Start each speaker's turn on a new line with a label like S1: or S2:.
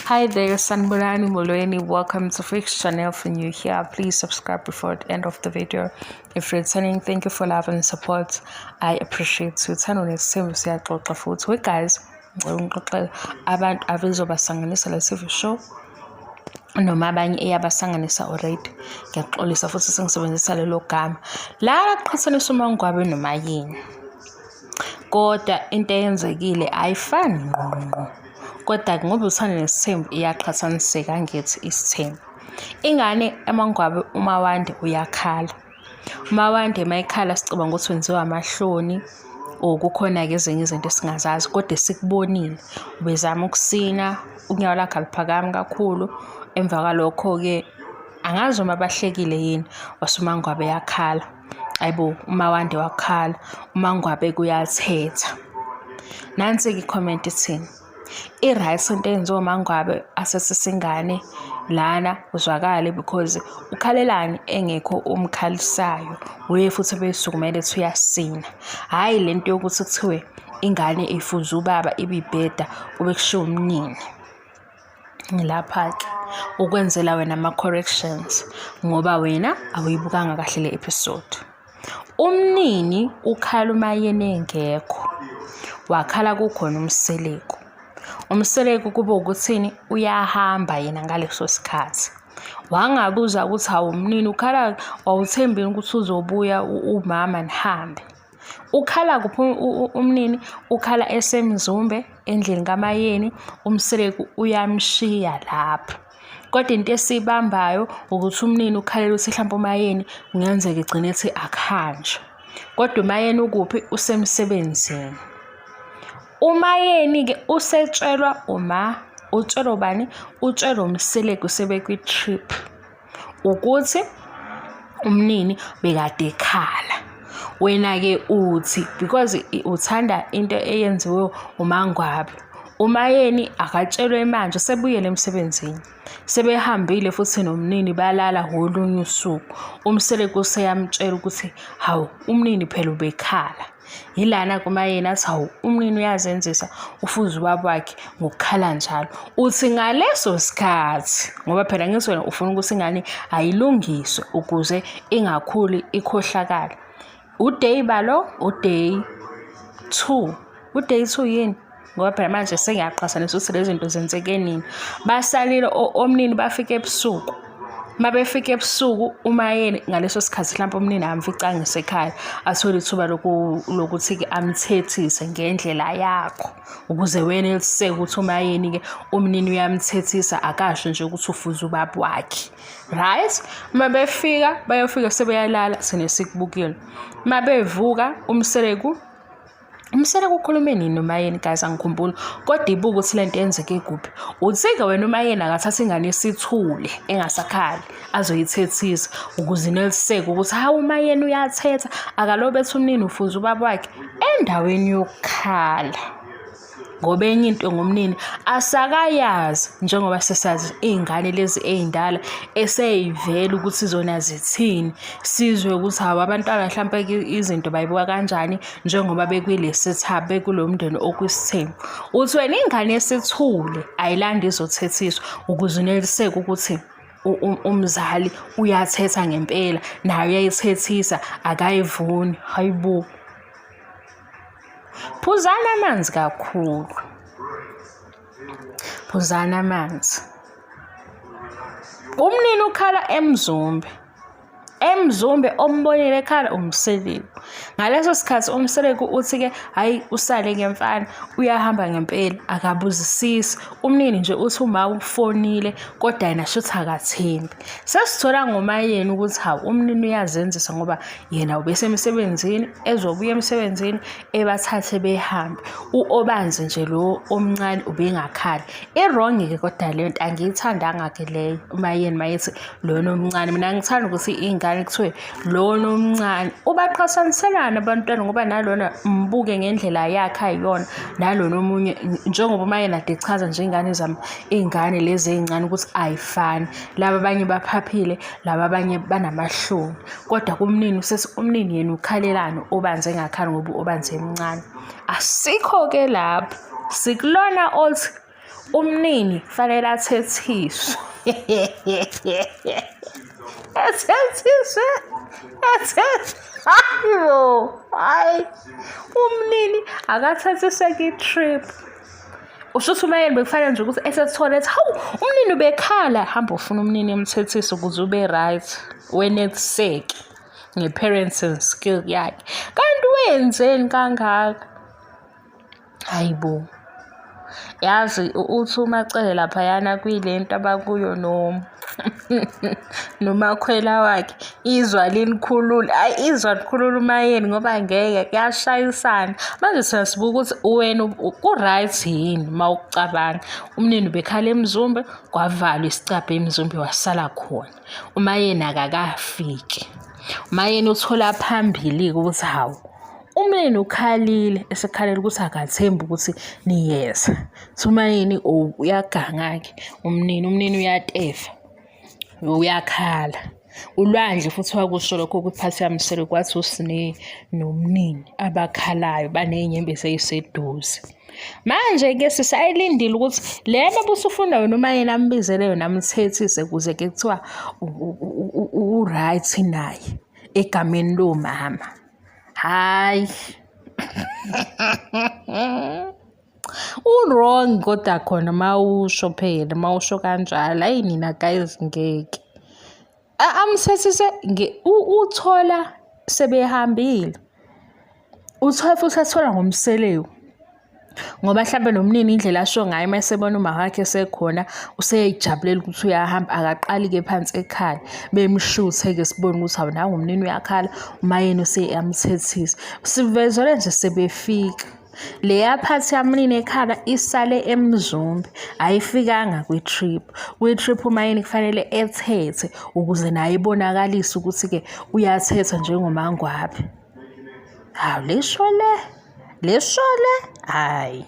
S1: Hi there, Sanibonani Molweni. Welcome to Fix Channel. For new here, please subscribe before the end of the video. If you're returning, thank you for love and support. I appreciate you. Uthando nesithembu siyaxoxa futhi. We guys, ngicela ungixoxele abantu abezobasanganisa le TV show noma abanye eyabasanganisa already. Ngiyaxolisa futhi sengisebenzisa lelo gama. La kuqhathaniswa uMangwabe noMayeni. Kodwa into eyenzekile ayifani ngqo ngqo. Kodwa-ke ngoba uthando nesithembu iyaqhathaniseka angithi isithembu. Ingane eMangwabe uMawande uyakhala. UMawande uma ekhala sicabanga ukuthi wenziwa amahloni or kukhona-ke ezinye izinto esingazazi kodwa esikubonile. Ubezama ukusina, unyawo lwakhe aluphakami kakhulu. Emva kwalokho-ke angazi noma bahlekile yini wase uMangwabe eyakhala. Ayibo uMawande wakhala, uMangwabe kuyathetha. Nansi-ke i-comment ithini. I-right into eyenziwa uMangwabe asesise ingane lana uzwakale because ukhalelani engekho omkhalisayo wuye futhi obeyisukumele ethi uyasina. Hhayi le nto yokuthi kuthiwe ingane ifuze ubaba ibibheda kube kushiwo umnini. Ngilapha-ke ukwenzela wena ama-corrections ngoba wena awuyibukanga kahle le episode. Umnini ukhala uMayeni engekho, wakhala kukhona uMseleku. UMseleku kube ukuthini uyahamba yena ngaleso sikhathi. Wangabuza ukuthi hawu mnini ukhala wawuthembile ukuthi uzobuya umama nihambe. Ukhala kuphi umnini? Ukhala eseMzumbe endlini kaMayeni, uMseleku uyamshiya lapho. Kodwa into esiyibambayo ukuthi umnini ukhalela ukuthi hlampe uMayeni kungenzeka egcine ethi akuhanjwe. Kodwa uMayeni ukuphi? Usemsebenzini. UMayeni-ke usetshelwa uma, utshelwa ubani? Utshelwa uMseleku sebekwi-trip. Ukuthi umnini bekade ekhala. Wena-ke uthi because uthanda into eyenziwe uMangwabe. UMayeni akatshelwe manje usebuyele emsebenzini. Sebehambile futhi nomnini balala ngolunye usuku. UMseleku useyamtshela ukuthi hawu umnini phela ubekhala. Yilana kumayeni athi hawu umnini uyazenzisa ufuze ubaba wakhe ngokukhala njalo. Uthi ngaleso sikhathi ngoba phela ngithi wena ufuna ukuthi ingane ayilungiswe ukuze ingakhuli ikhohlakale. Uday balo uday 2. Uday 2 yini? Ngoba phela manje sengiyaqhathanisa ukuthi lezi zinto zenzeke nini. Basalile omnini bafike ebusuku. Uma befika ebusuku uMayeni ngaleso sikhathi mhlawumpe umnini akamficanga esekhaya athole ithuba lokuthi-ke amthethise ngendlela yakho ukuze weneliseke ukuthi uMayeni-ke umnini uyamthethisa akasho nje ukuthi ufuze ubaba wakhe. Right? Uma befika bayofika sebeyalala thina sikubukile. Uma bevuka uMseleku Umseleku ukhulume nini noMayeni guys angikhumbuli kodwa ibuka ukuthi lento yenzeke kuphi. Uthi-ke wena uMayeni akathatha ingane isithule engasakhali azoyithethisa ukuze ineliseke ukuthi hawu uMayeni uyathetha akalobe ethi umnini ufuze ubaba wakhe endaweni yokukhala. Ngoba enye into ngomnini asakayazi njengoba sesazi iy'ngane lezi ey'ndala esey'vela ukuthi zona zithini. Sizwe ukuthi hawu abantwana hlampe izinto bayibuka kanjani njengoba bekwile setup bekulo mndeni okwisithembu. Uthi wena ingane esithule ayilandi izothethiswa ukuze uneliseke ukuthi umzali uyathetha ngempela naye uyayithethisa akayivuni. Hayi bo. Phuzani amanzi kakhulu. Phuzani amanzi. Umnini ukhala eMzumbe. EMzumbe ombonile ekhala uMseleku. Ngaleso sikhathi uMseleku uthi-ke hhayi usale-ke mfana uyahamba ngempela akabuzisisi. Umnini nje uthi uma ufonile kodwa yena shuthi akathembi. Sesithola ngoMayeni ukuthi hawu umnini uyazenzisa ngoba yena ubesemsebenzini ezobuya emsebenzini ebathathe behambe. U-Obanzi nje lo omncane ubengakhali. I-wrong-ke kodwa leyo nto angiyithandanga-ke leyo uMayeni mayethi lona omncane. Mina ngithanda ukuthi iy'ngane kuthiwe lona omncane. Ubaqhathaniselani abantwana ngoba nalona mbuke ngendlela yakhe ayiyona nalona omunye njengoba uMayeni ade echaza nje iy'ngane zami iy'ngane lezi ey'ncane ukuthi ayifani. Laba abanye baphaphile, laba abanye banamahloni. Kodwa kumnini usesi umnini yena ukhalelani obanzi engakhali ngoba obanzi emncane. Asikho-ke lapho sikulona othi Umnini kufanele athethiswe. Ethethiswe. Ethethiswe. Hayibo, hayi. Umnini akathethiswe ki-trip. Usho ukuthi umayeni bekufanele nje ukuthi esethole ethi hawu umnini ubekhala hamba ufuna umnini emthethise ukuze ube right weneliseke nge-parenting skill yakhe. Kanti wenzeni kangaka? Hayi bo. Yazi uthi uMaCele laphayana kwilento abakuyo no nomakhwela wakhe izwa linikhulula ayi izwa likhulula umayeni ngoba ngeke kuyashayisana manje thina sibuka ukuthi wena ku-right yini uma ukucabanga umnini ubekhala emzumbe kwavalwa isicabha emzumbe wasala khona umayeni akakafiki umayeni uthola phambili-ke ukuthi hawu Umyeni ukhalile esekhalela ukuthi akathembi ukuthi niyeza. Thi umayeni oh uyaganga-ke umnini, umnini uyatefa, uyakhala. Ulwandle futhi wakusho lokho kwiphathi yaMseleku kwathi uSne nomnini abakhalayo baney'nyembezi ey'seduze. Manje-ke sisayilindile ukuthi lena obusufuna wena umayeni ambizele yona amthethise kuze ke kuthiwa u-right naye egameni lomama. Hayi. U-wrong kodwa khona mawusho phela mawusho kanjalo ayi nina guys ngeke. Amthethise uthola sebehambile. Uthola futhi athola ngomseleku. Ngoba hlampe nomnini indlela asho ngayo uma esebona uma wakhe esekhona useyayijabulela ukuthi uyahamba akaqali-ke phansi ekhala bemshuthe-ke sibone ukuthi hawu nangu umnini uyakhala umayeni useyamthethisa sivezele nje sebefika leya phathi yamnini ekhala isale emzumbe ayifikanga kwi-trip kwi-trip umayeni kufanele ethethe ukuze naye ibonakalise ukuthi-ke uyathetha njengomangwabe hawu lisho le Lesho le, hhayi.